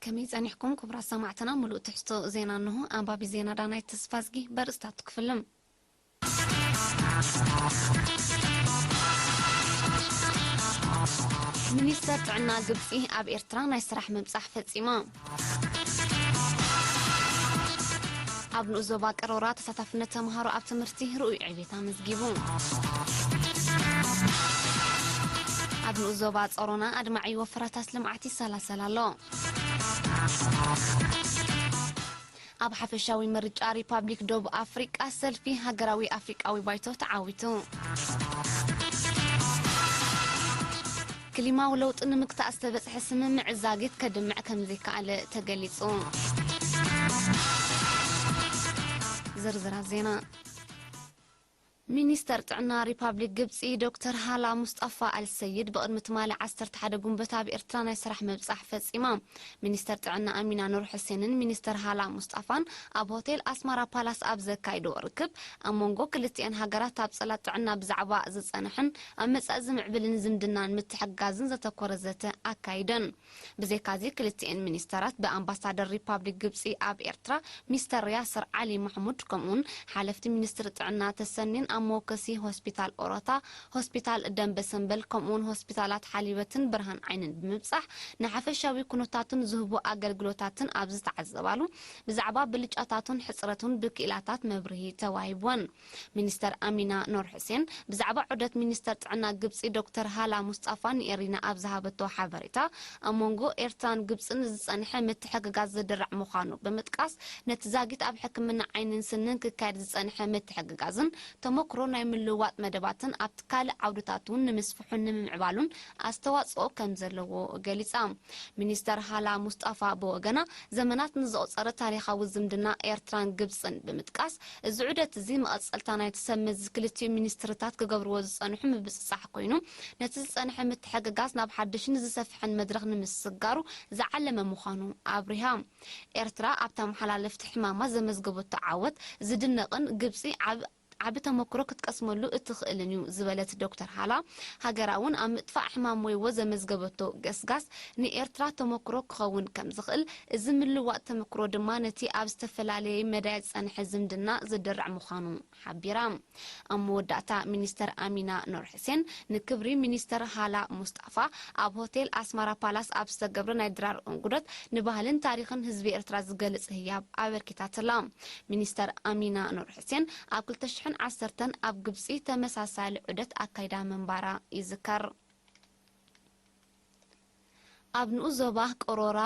ከመይ ጸኒሕኩም ክቡራት ሰማዕትና? ምሉእ ትሕዝቶ ዜና እንሆ። ኣንባቢ ዜና ዳናይት ተስፋዝጊ። በርእስታቱ ክፍልም። ሚኒስተር ጥዕና ግብጺ ኣብ ኤርትራ ናይ ስራሕ ምብጻሕ ፈጺማ። ኣብ ንኡስ ዞባ ቀሮራ ተሳታፍነት ተምሃሮ ኣብ ትምህርቲ ርኡይ ዕቤት ኣመዝጊቡ። ኣብ ንኡስ ዞባ ጸሮና ኣድማዒ ወፈራታት ልምዓት ይሰላሰል ኣሎ። ኣብ ሓፈሻዊ ምርጫ ሪፓብሊክ ደቡብ ኣፍሪቃ ሰልፊ ሃገራዊ ኣፍሪቃዊ ባይቶ ተዓዊቱ። ክሊማዊ ለውጢ ንምግታእ ዝተበጽሐ ስምምዕ ዛጊት ከድምዕ ከም ዘይከኣለ ተገሊጹ። ዝርዝራት ዜና። ሚኒስተር ጥዕና ሪፓብሊክ ግብጺ ዶክተር ሃላ ሙስጣፋ ኣልሰይድ ብቕድሚ ትማሊ ዓሰርተ ሓደ ጉንበት ኣብ ኤርትራ ናይ ስራሕ ምብጻሕ ፈጺማ። ሚኒስተር ጥዕና ኣሚና ኑር ሕሴንን ሚኒስተር ሃላ ሙስጣፋን ኣብ ሆቴል ኣስማራ ፓላስ ኣብ ዘካይድዎ ርክብ፣ ኣብ መንጎ ክልቲኤን ሃገራት ኣብ ጸላት ጥዕና ብዛዕባ ዝጸንሐን ኣብ መጻኢ ዝምዕብልን ዝምድናን ምትሕግጋዝን ዘተኮረ ዘተ ኣካይደን። ብዘይካዚ ክልቲኤን ሚኒስተራት ብኣምባሳደር ሪፓብሊክ ግብጺ ኣብ ኤርትራ ሚስተር ያስር ዓሊ ማሕሙድ ከምኡውን ሓለፍቲ ሚኒስትሪ ጥዕና ተሰንየን ኣብ መወከሲ ሆስፒታል ኦሮታ፣ ሆስፒታል ደንበ ሰንበል ከምኡውን ሆስፒታላት ሓሊበትን ብርሃን ዓይንን ብምብጻሕ ንሓፈሻዊ ኩነታቱን ዝህቡ ኣገልግሎታትን ኣብ ዝተዓዘባሉ ብዛዕባ ብልጫታቱን ሕጽረቱን ብክኢላታት መብርሂ ተዋሂብወን። ሚኒስተር ኣሚና ኖር ሕሴን ብዛዕባ ዑደት ሚኒስተር ጥዕና ግብጺ ዶክተር ሃላ ሙስጣፋ ንኤሪና ኣብ ዝሃበቶ ሓበሬታ፣ ኣብ መንጎ ኤርትራን ግብጽን ዝጸንሐ ምትሕግጋዝ ዝድራዕ ምዃኑ ብምጥቃስ፣ ነቲ ዛጊት ኣብ ሕክምና ዓይንን ስንን ክካየድ ዝጸንሐ ምትሕግጋዝን ተመክሮ ናይ ምልውዋጥ መደባትን ኣብቲ ካልእ ዓውድታት እውን ንምስፍሑን ንምምዕባሉን ኣስተዋጽኦ ከም ዘለዎ ገሊጻ። ሚኒስተር ሃላ ሙስጣፋ ብወገና፣ ዘመናት ንዘቑጸረ ታሪኻዊ ዝምድና ኤርትራን ግብጽን ብምጥቃስ፣ እዚ ዑደት እዚ መቐጸልታ ናይቲ ሰብ መዚ ክልቲኡ ሚኒስትርታት ክገብርዎ ዝጸንሑ ምብጽጻሕ ኮይኑ፣ ነቲ ዝጸንሐ ምትሕግጋዝ ናብ ሓድሽን ዝሰፍሐን መድረኽ ንምስግጋሩ ዝዓለመ ምዃኑ ኣብሪሃ። ኤርትራ ኣብ ተመሓላለፍቲ ሕማማት ዘመዝገበቶ ዓወት ዝድነቕን ግብጺ ዓብ ዓቢ ተመክሮ ክትቀስመሉ እትኽእልን እዩ ዝበለት ዶክተር ሃላ፣ ሃገራ እውን ኣብ ምጥፋእ ሕማም ወይዎ ዘመዝገበቶ ገስጋስ ንኤርትራ ተመክሮ ክኸውን ከም ዝኽእል፣ እዚ ምልዋጥ ተመክሮ ድማ ነቲ ኣብ ዝተፈላለየ መዳያት ዝጸንሐ ዝምድና ዝድርዕ ምዃኑ ሓቢራ። ኣብ መወዳእታ ሚኒስተር ኣሚና ኖር ሕሴን ንክብሪ ሚኒስተር ሃላ ሙስጣፋ ኣብ ሆቴል ኣስማራ ፓላስ ኣብ ዝተገብረ ናይ ድራር እንጉዶት ንባህልን ታሪኽን ህዝቢ ኤርትራ ዝገልጽ ህያብ ኣበርኪታትላ። ሚኒስተር ኣሚና ኑር ሕሴን ኣብ ክልተ ሽሕን ዓሰርተን ኣብ ግብጺ ተመሳሳሊ ዑደት ኣካይዳ ምንባራ ይዝከር። ኣብ ንኡስ ዞባ ቆሮራ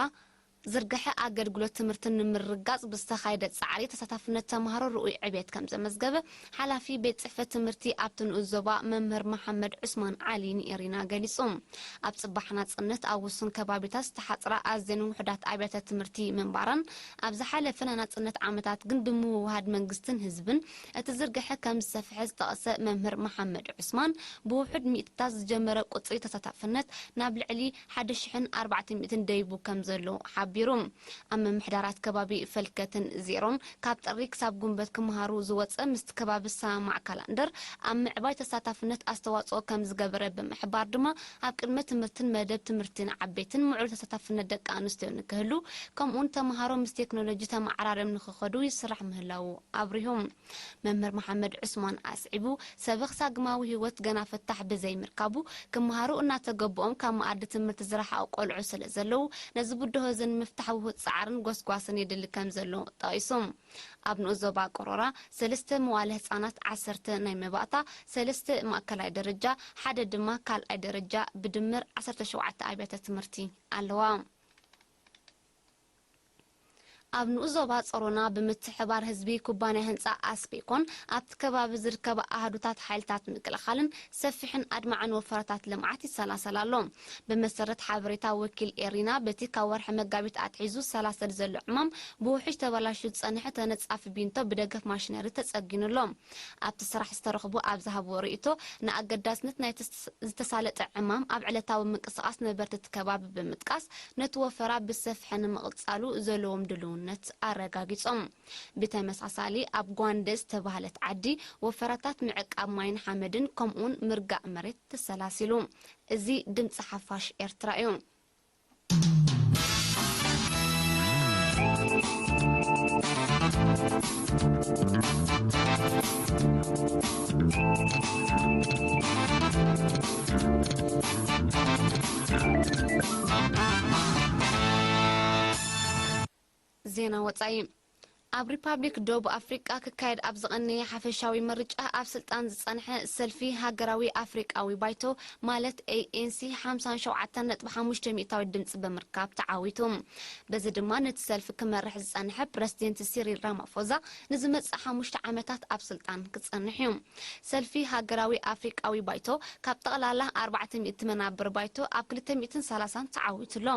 ዝርግሐ ኣገልግሎት ትምህርቲ ንምርጋጽ ብዝተኻየደ ጻዕሪ ተሳታፍነት ተምሃሮ ርኡይ ዕቤት ከም ዘመዝገበ ሓላፊ ቤት ጽሕፈት ትምህርቲ ኣብቲ ንኡስ ዞባ መምህር መሓመድ ዑስማን ዓሊ ንኤሪና ገሊጹ። ኣብ ጽባሕ ናጽነት ኣብ ውሱን ከባቢታት ዝተሓጽራ ኣዝየን ውሑዳት ኣብያተ ትምህርቲ ምንባረን ኣብ ዝሓለፈ ናይ ናጽነት ዓመታት ግን ብምውህሃድ መንግስትን ህዝብን እቲ ዝርግሐ ከም ዝሰፍሐ ዝጠቐሰ መምህር መሓመድ ዑስማን፣ ብውሑድ ሚእትታት ዝጀመረ ቁጽሪ ተሳታፍነት ናብ ልዕሊ ሓደ ሽሕን ኣርባዕተ ሚእትን ደይቡ ከም ዘሎ ሓቢሩ። ኣብ ምምሕዳራት ከባቢ ፈልከትን ዜሮን ካብ ጥሪ ክሳብ ጉንበት ክመሃሩ ዝወጸ ምስቲ ከባቢ ዝሰማማዕ ካላንደር ኣብ ምዕባይ ተሳታፍነት ኣስተዋጽኦ ከም ዝገበረ ብምሕባር ድማ ኣብ ቅድመ ትምህርትን መደብ ትምህርትን ዓበይትን ምዕሩይ ተሳታፍነት ደቂ ኣንስትዮ ንክህሉ ከምኡውን ተምሃሮ ምስ ቴክኖሎጂ ተመዓራርዮም ንክኸዱ ይስራሕ ምህላዉ ኣብሪሁ። መምህር መሓመድ ዑስማን ኣስዒቡ፣ ሰበኽ ሳግማዊ ህይወት ገና ፍታሕ ብዘይምርካቡ ክመሃሩ እናተገበኦም ካብ መኣዲ ትምህርቲ ዝረሓቑ ቆልዑ ስለ ዘለዉ ነዚ ብድሆ እዚ ንምፍታሕ ውሁድ ጻዕርን ጎስጓስን የድሊ ከም ዘሎ ጠቒሱ። ኣብ ንኡስ ዞባ ቆሮራ ሰለስተ መዋለ ህጻናት፣ ዓሰርተ ናይ መባእታ፣ ሰለስተ ማእከላይ ደረጃ፣ ሓደ ድማ ካልኣይ ደረጃ ብድምር ዓሰርተ ሸውዓተ ኣብያተ ትምህርቲ ኣለዋ። ኣብ ንኡስ ዞባ ጸሮና ብምትሕባር ህዝቢ ኩባንያ ህንጻ ኣስቤኮን ኣብቲ ከባቢ ዝርከባ ኣሃዱታት ሓይልታት ምክልኻልን ሰፊሕን ኣድማዕን ወፈራታት ልምዓት ይሰላሰል ኣሎ። ብመሰረት ሓበሬታ ወኪል ኤሪና፣ በቲ ካብ ወርሒ መጋቢት ኣትሒዙ ሰላሰል ዘሎ ዕማም ብውሕጅ ተበላሽዩ ዝጸንሐ ተነጻፊ ቢንቶ ብደገፍ ማሽነሪ ተጸጊኑ ኣሎ። ኣብቲ ስራሕ ዝተረኽቡ ኣብ ዝሃብዎ ርእይቶ፣ ንኣገዳስነት ናይቲ ዝተሳለጠ ዕማም ኣብ ዕለታዊ ምንቅስቓስ ነበርቲ እቲ ከባቢ ብምጥቃስ፣ ነቲ ወፈራ ብሰፍሐ ንምቕጻሉ ዘለዎም ድልው ነት ኣረጋጊጾም። ብተመሳሳሊ ኣብ ጓንደ ዝተባህለት ዓዲ ወፈራታት ምዕቃብ ማይን ሓመድን ከምኡውን ምርጋእ መሬት ተሰላሲሉ። እዚ ድምፂ ሓፋሽ ኤርትራ እዩ። ዜና ወጻኢ። ኣብ ሪፓብሊክ ደቡብ ኣፍሪቃ ክካየድ ኣብ ዝቐነየ ሓፈሻዊ ምርጫ ኣብ ስልጣን ዝጸንሐ ሰልፊ ሃገራዊ ኣፍሪቃዊ ባይቶ ማለት ኤ ኤን ሲ ሓምሳን ሸውዓተን ነጥቢ ሓሙሽተ ሚእታዊ ድምጺ ብምርካብ ተዓዊቱ። በዚ ድማ ነቲ ሰልፊ ክመርሕ ዝጸንሐ ፕረሲደንት ሲሪል ራማፎዛ ንዝመጽእ ሓሙሽተ ዓመታት ኣብ ስልጣን ክጸንሕ እዩ። ሰልፊ ሃገራዊ ኣፍሪቃዊ ባይቶ ካብ ጠቕላላ ኣርባዕተ ሚእቲ መናብር ባይቶ ኣብ ክልተ ሚእትን ሰላሳን ተዓዊቱ ኣሎ።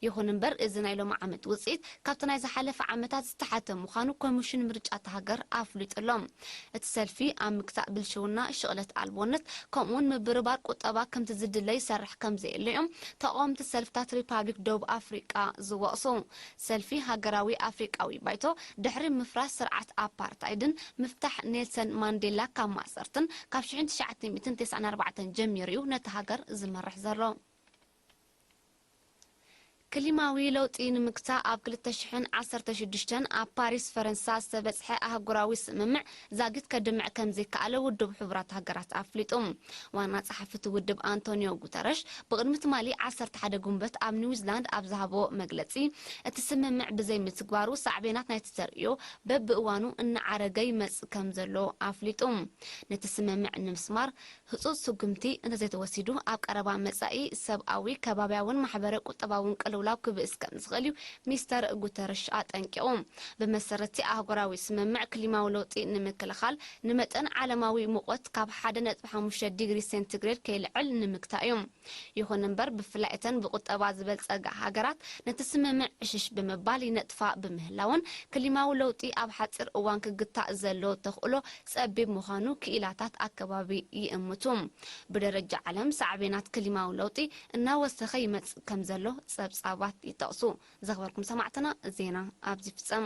ይኹን እምበር፣ እዚ ናይ ሎሚ ዓመት ውጽኢት ካብቲ ናይ ዝሓለፈ ዓመታት ዝተሓተ ምዃኑ ኮሚሽን ምርጫ እታ ሃገር ኣፍሊጡ ኣሎ። እቲ ሰልፊ ኣብ ምግታእ ብልሽውና፣ ሽቕለት ኣልቦነት፣ ከምኡውን ምብርባር ቁጠባ ከምቲ ዝድለ ይሰርሕ ከም ዘየለ እዮም ተቓወምቲ ሰልፍታት ሪፓብሊክ ደቡብ ኣፍሪቃ ዝወቕሱ። ሰልፊ ሃገራዊ ኣፍሪቃዊ ባይቶ ድሕሪ ምፍራስ ስርዓት ኣፓርታይድን ምፍታሕ ኔልሰን ማንዴላ ካብ ማእሰርትን ካብ ሽሕን ትሽዓተ ሚእትን ተስዓን ኣርባዕተን ጀሚሩ እዩ ነቲ ሃገር ዝመርሕ ዘሎ። ክሊማዊ ለውጢ ንምግታእ ኣብ ክልተ ሽሕን ዓሰርተ ሽዱሽተን ኣብ ፓሪስ ፈረንሳ ዝተበጽሐ ኣህጉራዊ ስምምዕ ዛጊት ከድምዕ ከም ዘይከኣለ ውድብ ሕቡራት ሃገራት ኣፍሊጡ። ዋና ጸሓፊ እቲ ውድብ ኣንቶኒዮ ጉተረሽ ብቕድሚ ትማሊ ዓሰርተ ሓደ ጉንበት ኣብ ኒውዚላንድ ኣብ ዝሃቦ መግለጺ፣ እቲ ስምምዕ ብዘይምትግባሩ ሳዕቤናት ናይቲ ተርእዮ በብእዋኑ እናዓረገ ይመጽእ ከም ዘሎ ኣፍሊጡ። ነቲ ስምምዕ ንምስማር ህጹጽ ስጉምቲ እንተዘይተወሲዱ፣ ኣብ ቀረባ መጻኢ ሰብኣዊ፣ ከባብያውን ማሕበረ ቁጠባውን ቅልውላው ክብእስ ከም ዝኽእል እዩ ሚስተር ጉተረሽ ኣጠንቂቑ። ብመሰረት'ቲ ኣህጉራዊ ስምምዕ፣ ክሊማዊ ለውጢ ንምክልኻል ንመጠን ዓለማዊ ሙቐት ካብ ሓደ ነጥቢ ሓሙሽተ ዲግሪ ሴንቲግሬድ ከይልዕል ንምግታእ እዩ። ይኹን እምበር፣ ብፍላይ እተን ብቁጠባ ዝበልጸጋ ሃገራት ነቲ ስምምዕ ዕሽሽ ብምባል ይነጥፋ ብምህላወን፣ ክሊማዊ ለውጢ ኣብ ሓጺር እዋን ክግታእ ዘለዎ ተኽእሎ ጸቢብ ምዃኑ ክኢላታት ኣከባቢ ይእምቱ። ብደረጃ ዓለም ሳዕቤናት ክሊማዊ ለውጢ እናወሰኸ ይመጽእ ከም ዘሎ ጸብጻባት ይጠቕሱ። ዘኽበርኩም ሰማዕትና፣ ዜና ኣብዚ ይፍጸም።